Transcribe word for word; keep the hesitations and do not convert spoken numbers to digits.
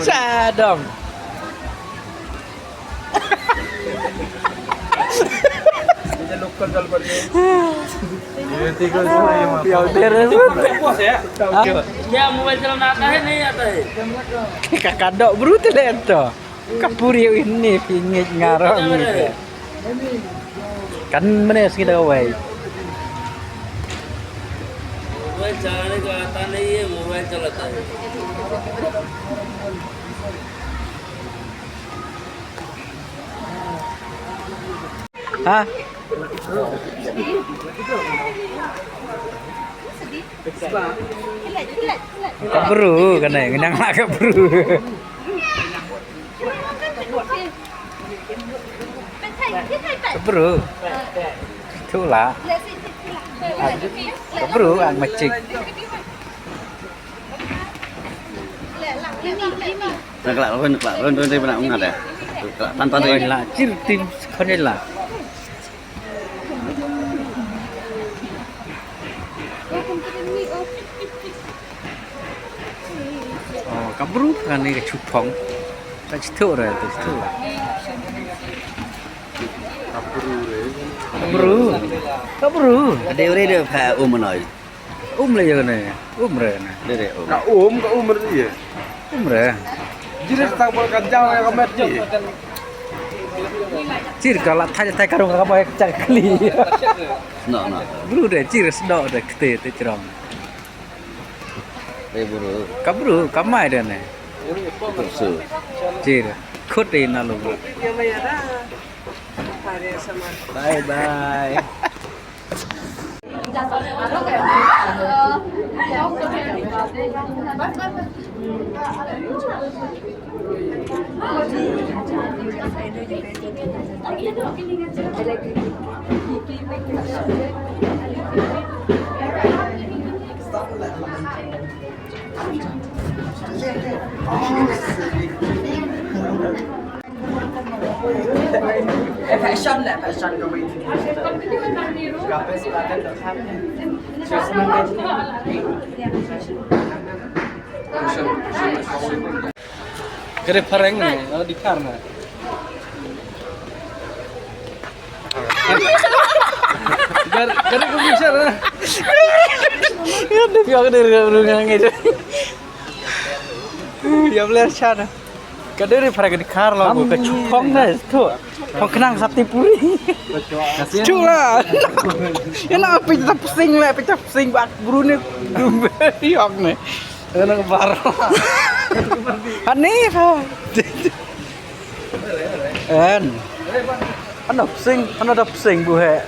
Sadong. Piau teres. Ha? क्या मोबाइल चलाना आता है, नहीं आता है? Ka kadok bru te le to. Ka puri ini pingit ngarang ni. Kan mene sida wai. मोबाइल चलाने का आता नहीं है, मोबाइल चलाता है। Ha? Ka bru kane, nang la ka bru. Ka bru. Thu la. Ka bru ang machik. Nak kelak run, kelak run, run, run, nak ngat eh. Kelak tan, tan, run. Khon la, chir tim khon la. Oh, ka bru kane ka chupong. Ka chithu re, ka chithu. Ka bru re. Ka bru. Ka bru. Ka dei re de pha um noi. Um le ïa kane. Um re ne. Dei re um. Ka um, ka um re ïa. Um re. Jire ta bol ka jaw ïa ka met ji. Chir ka la thai thai ka rung ka bai ka chak kli. No, no. Bru de chir sdo de kte te chrong. Eh, bru. Ka bru, ka mai de ne. Bru su. Chir. Khut de na lo bru. Bye bye. Kare phareng ne, oh, di kar na. Kare, kare ko bisa na. Ya, dia kare, kare, kare, kare. Ya, boleh sana. Ka dei ri phara ka dkhar lo ka chupong ne to. Phong khnang sap ti puri. Chula. Ïa na pita psing le pita psing bak bru ne. Yok ne. Ena baro. Ani ha. En. Ano psing, ano da psing bu he.